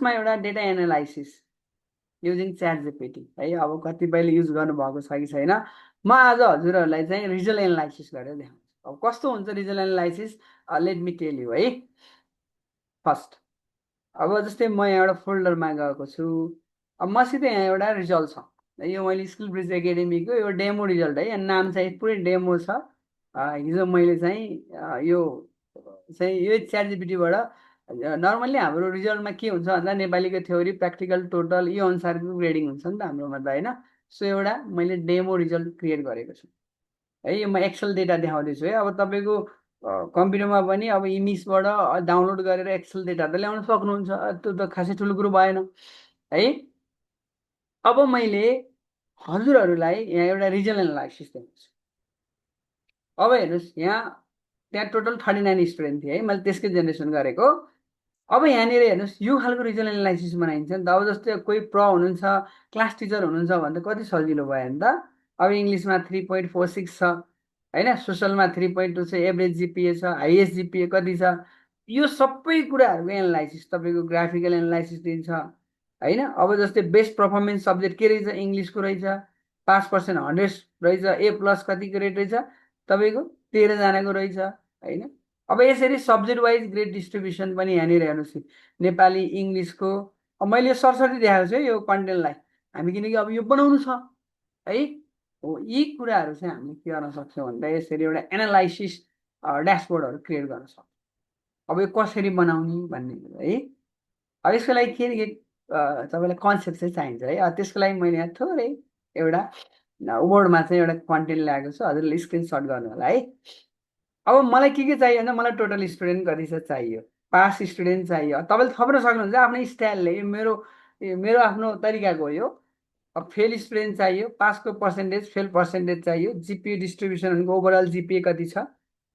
मा एउटा data analysis using chat GPT है। अब कतिपयले युज गर्नुभएको छ कि छैन, म आज हजुरहरूलाई चाहिँ रिजल्ट एनालाइसिस गरेर देखाउँछु। अब कस्तो हुन्छ result analysis, let me tell you है। फर्स्ट, अब जस्तै म यहाँ एउटा फोल्डरमा गएको छु। अब मसित यहाँ एउटा रिजल्ट छ, यो मैले स्किल ब्रिज एकाडेमीको यो डेमो रिजल्ट है। नाम चाहिँ पुरै डेमो छ। हिजो मैले चाहिँ यो च्याट जिपिटीबाट नर्मल्ली हाम्रो रिजल्टमा के हुन्छ भन्दा नेपालीको थ्योरी, प्र्याक्टिकल, टोटल यो अनुसारको ग्रेडिङ हुन्छ नि त हाम्रोमा त होइन। सो एउटा मैले डेमो रिजल्ट क्रिएट गरेको छु है। यो म एक्सेल डेटा देखाउँदैछु है। अब तपाईँको कम्प्युटरमा पनि अब इमेजबाट डाउनलोड गरेर एक्सेल डेटा त ल्याउन सक्नुहुन्छ, त्यो त खासै ठुलो कुरो भएन है। अब मैले हजुरहरूलाई यहाँ एउटा रिजल्ट एनालाइसिस देखाउँछु। अब हेर्नुहोस्, त्यहाँ टोटल 39 स्टुडेन्ट थिए है, मैले त्यसकै जेनेरेसन गरेको। अब यहाँनिर हेर्नुहोस्, यो खालको रिजल्ट एनालाइसिस बनाइन्छ नि त। अब जस्तै कोही हुनुहुन्छ, क्लास टिचर हुनुहुन्छ भने त कति सजिलो भयो नि त। अब इङ्ग्लिसमा 3.46 छ होइन, सोसलमा 3.2 छ, एभरेज जिपिए छ, हाइएस्ट जिपिए कति छ, यो सबै कुराहरूको एनालाइसिस तपाईँको ग्राफिकल एनालाइसिस दिन्छ होइन। अब जस्तै बेस्ट पर्फर्मेन्स सब्जेक्ट के रहेछ, इङ्ग्लिसको रहेछ, 5% 100 रहेछ, A+ कतिको रेट रहेछ तपाईँको 13जनाको रहेछ होइन। अब यसरी सब्जेक्ट वाइज ग्रेड डिस्ट्रिब्युसन पनि यहाँनिर हेर्नुहोस्, नेपाली इङ्ग्लिसको। अब मैले यो सरसरी देखाएको छु है यो कन्टेन्टलाई हामी, किनकि अब यो बनाउनु छ है। हो, यी कुराहरू चाहिँ हामीले के गर्न सक्छौँ भन्दा यसरी एउटा एनालाइसिस ड्यासबोर्डहरू क्रिएट गर्न सक्छौँ। अब यो कसरी बनाउने भन्ने है। अब यसको लागि के तपाईँलाई कन्सेप्ट चाहिँ चाहिन्छ है। त्यसको लागि मैले यहाँ थोरै एउटा वर्डमा चाहिँ एउटा कन्टेन्ट ल्याएको छु, हजुरले स्क्रिनसट गर्नु होला है। अब मलाई के चाहियो भने मलाई टोटल स्टुडेन्ट कति छ चाहियो, पास स्टुडेन्ट चाहियो। तपाईँले थप्न सक्नुहुन्छ आफ्नै स्टाइलले, यो मेरो आफ्नो तरिकाको हो यो। अब फेल स्टुडेन्ट चाहियो, पासको पर्सेन्टेज, फेल पर्सेन्टेज चाहियो, जिपिए डिस्ट्रिब्युसन ओभरअल जिपिए कति छ,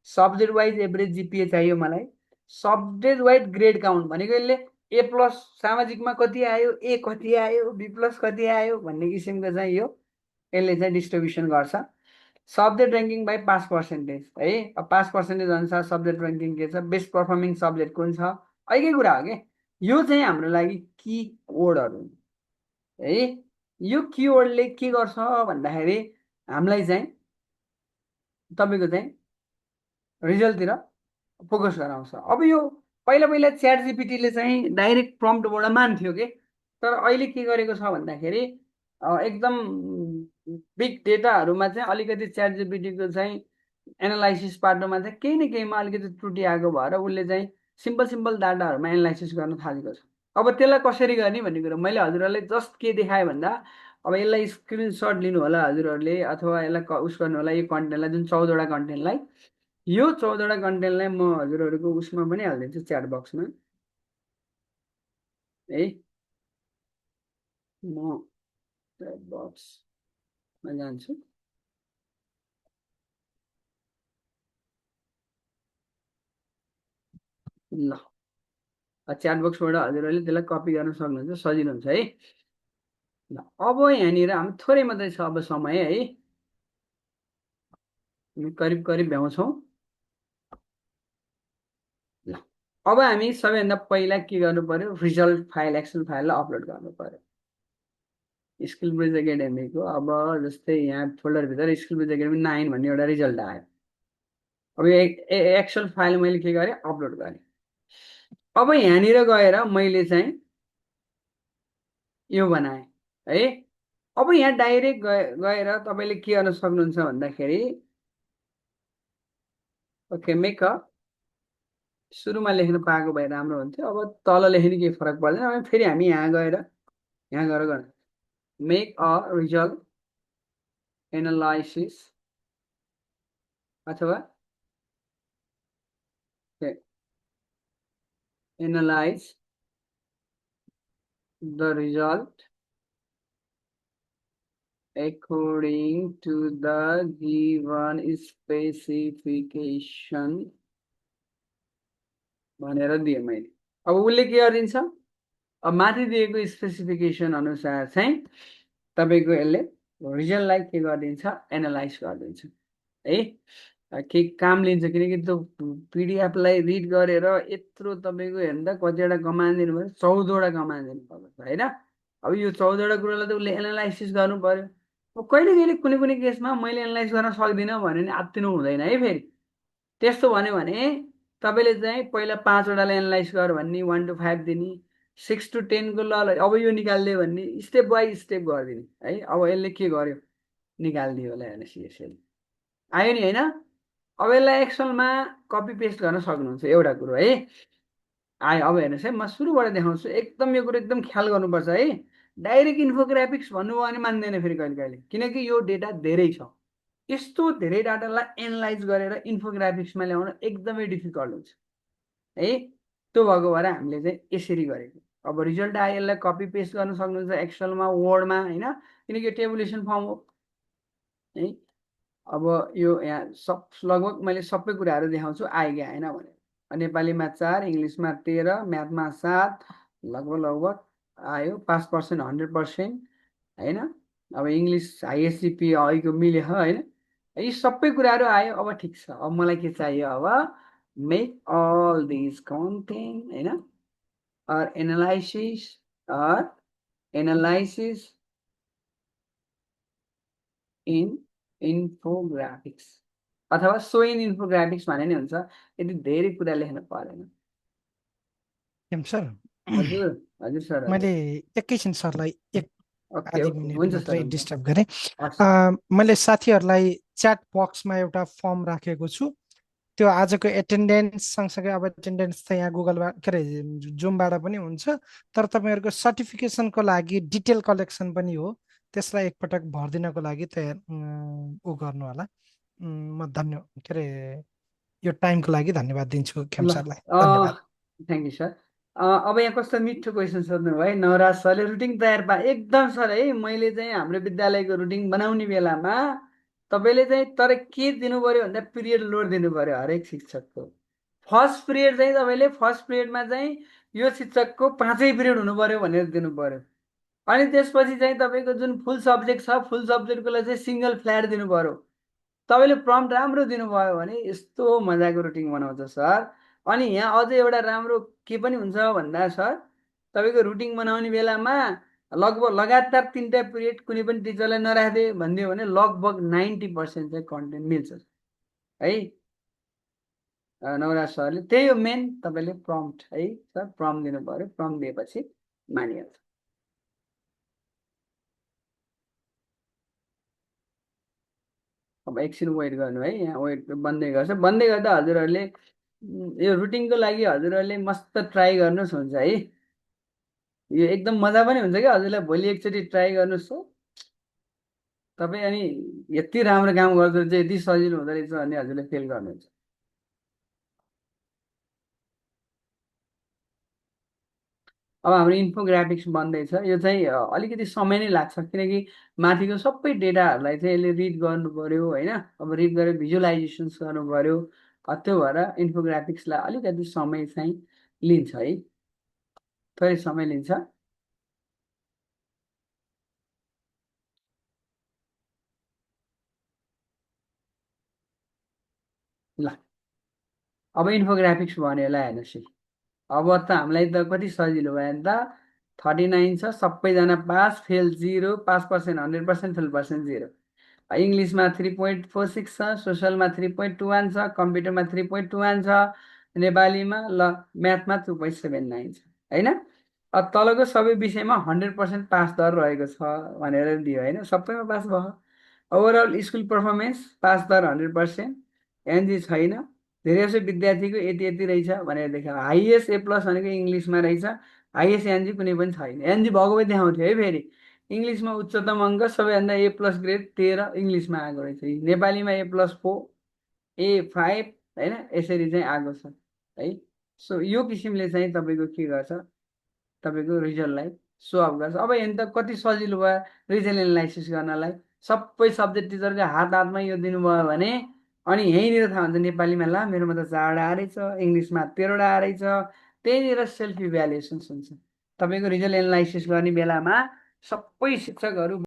सब्जेक्ट वाइज एभरेज जिपिए चाहियो मलाई, सब्जेक्ट वाइज ग्रेड काउन्ट भनेको यसले A+ सामाजिकमा कति आयो, ए कति आयो, B+ कति आयो भन्ने किसिमको चाहिँ यसले चाहिँ डिस्ट्रिब्युसन गर्छ। Subject ranking by pass percentage है। अब पास पर्सेन्टेज अनुसार सब्जेक्ट ऱ्याङ्किङ के छ, बेस्ट पर्फर्मिङ सब्जेक्ट कुन छ, अहिलेकै कुरा हो कि। यो चाहिँ हाम्रो लागि की वर्डहरू है। यो किवर्डले के गर्छ भन्दाखेरि हामीलाई चाहिँ तपाईँको चाहिँ रिजल्टतिर फोकस गराउँछ। अब यो पहिला च्याट जिपिटीले चाहिँ डाइरेक्ट प्रम्प्टबाट मान्थ्यो कि, तर अहिले के गरेको छ भन्दाखेरि एकदम बिग डेटाहरूमा चाहिँ अलिकति च्याट जिपिटीको चाहिँ एनालाइसिस पार्टमा चाहिँ केही न केहीमा अलिकति त्रुटि आएको भएर उसले चाहिँ सिम्पल डाटाहरूमा एनालाइसिस गर्न थालेको छ। अब त्यसलाई कसरी गर्ने भन्ने कुरो मैले हजुरहरूलाई जस्ट के देखाएँ भन्दा, अब यसलाई स्क्रिनसट लिनु होला हजुरहरूले, अथवा यसलाई उस गर्नु होला, यो कन्टेन्टलाई जुन 14वटा कन्टेन्टलाई, यो 14वटा कन्टेन्टलाई म हजुरहरूको उसमा पनि हालिदिन्छु च्याट बक्समा है। म च्याट बक्समा जान्छु। ल, च्याट बक्सबाट हजुरहरूले त्यसलाई कपी गर्न सक्नुहुन्छ, सजिलो हुन्छ है। ल, अब यहाँनिर हामी थोरै मात्रै छ अब समय है, करिब भ्याउँछौँ। ल, अब हामी सबैभन्दा पहिला के गर्नु पर्यो, रिजल्ट फाइल, एक्सेल फाइललाई अपलोड गर्नु पर्यो स्किल ब्रिज एकाडेमीको। अब जस्तै यहाँ फोल्डरभित्र स्किल ब्रिज एकाडेमी 9 भन्ने एउटा रिजल्ट आयो। अब यो एक्सेल फाइल मैले के गरेँ, अपलोड गरेँ। अब यहाँनिर गएर मैले चाहिँ यो बनाएँ है। अब यहाँ डाइरेक्ट गएर तपाईँले के गर्न सक्नुहुन्छ भन्दाखेरि, ओके मेक अ, सुरुमा लेख्न पाएको भए राम्रो हुन्थ्यो, अब तल लेख्ने केही फरक पर्दैन। अब फेरि हामी यहाँ गएर गर्न मेक अ रिजल्ट एनालाइसिस अथवा analyse the result according to the given specification भनेर दिएँ मैले। अब उसले के गरिदिन्छ, अब माथि दिएको स्पेसिफिकेसन अनुसार चाहिँ तपाईँको यसले रिजल्टलाई के गरिदिन्छ, एनालाइज गरिदिन्छ है। केही काम लिन्छ किनकि त्यो पिडिएफलाई रिड गरेर यत्रो तपाईँको हेर्नु त कतिवटा कमान्ड दिनुभयो, 14वटा कमान्ड दिनुभएको छ होइन। अब यो 14वटा कुरालाई त उसले एनालाइसिस गर्नु पर्यो। अब कहिले कहिले कुनै कुनै केसमा मैले एनालाइज गर्न सक्दिनँ भने नि आत्तिनु हुँदैन है फेरि। त्यस्तो भन्यो भने तपाईँले चाहिँ पहिला 5वटालाई एनालाइज गर भन्ने, 1 to 5 दिने, 6 to 10को ल अब यो निकालिदियो भन्ने, स्टेप बाई स्टेप गरिदिने है। अब यसले के गर्यो निकालिदियो होला हेर्नुहोस् यसरी आयो नि होइन। अब यसलाई एक्सलमा कपी पेस्ट गर्न सक्नुहुन्छ एउटा कुरो है। आयो अब हेर्नुहोस् है, म सुरुबाट देखाउँछु, एकदम यो कुरो एकदम ख्याल गर्नुपर्छ है। डाइरेक्ट इन्फोग्राफिक्स भन्नुभयो भने मान्दैन फेरि कहिले कहिले, किनकि यो डेटा धेरै छ। यस्तो धेरै डाटालाई एनालाइज गरेर इन्फोग्राफिक्समा ल्याउन एकदमै डिफिकल्ट हुन्छ है। त्यो भएको भएर हामीले चाहिँ यसरी गरेको। अब रिजल्ट आयो, यसलाई कपी पेस्ट गर्न सक्नुहुन्छ एक्सलमा, वर्डमा होइन, किनकि यो टेबुलेसन फर्म हो है। अब यो यहाँ लगभग मैले सबै कुराहरू देखाउँछु आयो कि आएन भनेर। नेपालीमा 4, इङ्ग्लिसमा 13, म्याथमा 7, लगभग लगभग आयो 5%, 100% होइन। अब इङ्ग्लिस हाइएस्ट जिपी अहिलेको मिल्यो होइन। यी सबै कुराहरू आयो। अब ठिक छ, अब मलाई के चाहियो, अब मेक अल दिज कन्टेन्ट होइन, or analysis in infographics अथवा सो इन इन्फोग्राफिक्स भने नि हुन्छ, यदि धेरै कुरा लेख्न परेन। सर हजुर हजुर सर मैले हजुर एकैछिन सरलाई एक ओके आधी ओके मिनट हुन्छ मात्रै सर हुन्छ डिस्टर्ब गरेँ। हस् मैले साथीहरूलाई च्याट बक्समा एउटा फर्म राखेको छु। त्यो आजको एटेन्डेन्स सँगसँगै अब एटेन्डेन्स त यहाँ गुगलमा के अरे जुमबाट पनि हुन्छ, तर तपाईँहरूको सर्टिफिकेसनको लागि डिटेल कलेक्सन पनि हो। त्यसलाई एकपटक भरिदिनको लागि तयार ऊ गर्नु होला। म के अरे यो टाइमको लागि धन्यवाद दिन्छु खेम ल सरलाई। धन्यवाद। Thank you sir. अब यहाँ कस्तो मिठो क्वेसन सोध्नु भयो है नवराज सरले। रुटिन तयार एकदम सर है। मैले चाहिँ हाम्रो विद्यालयको रुटिन बनाउने बेलामा तपाईँले चाहिँ तर के दिनु पर्यो भन्दा पिरियड लोड दिनु पर्यो हरेक शिक्षकको। फर्स्ट पिरियड चाहिँ तपाईँले फर्स्ट पिरियडमा चाहिँ यो शिक्षकको 5 पिरियड हुनु पर्यो भनेर दिनु पर्यो। अनि त्यसपछि चाहिँ तपाईँको जुन फुल सब्जेक्ट छ, फुल सब्जेक्टकोलाई चाहिँ सिङ्गल फ्ल्याट दिनु पर्यो। तपाईँले प्रम्प्ट राम्रो दिनुभयो भने यस्तो मजाको रुटिन बनाउँछ सर। अनि यहाँ अझै एउटा राम्रो के पनि हुन्छ भन्दा सर, तपाईँको रुटिन बनाउने बेलामा लगभग लगातार 3टा पिरियड कुनै पनि टिचरलाई नराखिदियो भनिदियो भने लगभग 90% चाहिँ कन्टेन्ट मिल्छ है। नवराज सरले त्यही हो मेन, तपाईँले प्रम्प्ट है सर, प्रम्प्ट दिनु पर्यो। प्रम्प्ट दिएपछि मानिहाल्छ। अब एकछिन वेट गर्नु है, यहाँ वेट बन्दै गर्छ। बन्दै गर्दा हजुरहरूले यो रुटिनको लागि हजुरहरूले मस्त ट्राई गर्नुहोस्, हुन्छ है। यो एकदम मजा पनि हुन्छ क्या हजुरलाई। भोलि एकचोटि ट्राई गर्नुहोस् हो तपाईँ, अनि यति राम्रो काम गर्दो रहेछ, यति सजिलो हुँदो रहेछ भने हजुरले फिल गर्नुहुन्छ। अब हाम्रो इन्फोग्राफिक्स बन्दैछ। यो चाहिँ अलिकति समय नै लाग्छ किनकि माथिको सबै डेटाहरूलाई चाहिँ यसले रिड गर्नु पर्यो होइन। अब रिड गरेर भिजुअलाइजेसन्स गर्नु पर्यो। त्यो भएर इन्फोग्राफिक्सलाई अलिकति समय चाहिँ लिन्छ है, थोरै समय लिन्छ। ल अब इन्फोग्राफिक्स भन्यो होला हेर्नुहोस् है। अब त हामीलाई त कति सजिलो भयो नि त। 39 छ, सबैजना पास, फेल 0, 5% 100%, फेल पर्सेन्ट 0। इङ्ग्लिसमा 3.46 छ, सोसियलमा 3.21 छ, कम्प्युटरमा 3.21 छ, नेपालीमा ल म्याथमा 2.79 छ होइन। अब तलको सबै विषयमा 100% पास दर रहेको छ भनेर दियो होइन, सबैमा पास भयो। ओभरअल स्कुल पर्फर्मेन्स पास दर 100%, एनजी छैन। धेरै जसो विद्यार्थीको यति यति रहेछ भनेर देखायो। हाइएस्ट ए प्लस भनेको इङ्ग्लिसमा रहेछ, हाइएस्ट एनजी कुनै पनि छैन। एनजी भएको भए देखाउँथ्यो है फेरि। इङ्ग्लिसमा उच्चतम अङ्क सबैभन्दा ए प्लस ग्रेड 13 इङ्ग्लिसमा आएको रहेछ। नेपालीमा A+4, A5 होइन, यसरी चाहिँ आएको छ है। सो यो किसिमले चाहिँ तपाईँको के गर्छ, तपाईँको रिजल्टलाई सो अफ गर्छ। अब हेर्नु त कति सजिलो भयो रिजल्ट एनालाइसिस गर्नलाई। सबै सब्जेक्ट टिचरको हात हातमा यो दिनुभयो भने अनि यहीँनिर थाहा हुन्छ नेपालीमा ला मेरोमा त 4वटा आएछ, इङ्ग्लिसमा 13वटा आएछ। त्यहीँनिर सेल्फ इभ्यालुएसन्स हुन्छ। तपाईँको रिजल्ट एनालाइसिस गर्ने बेलामा सबै शिक्षकहरू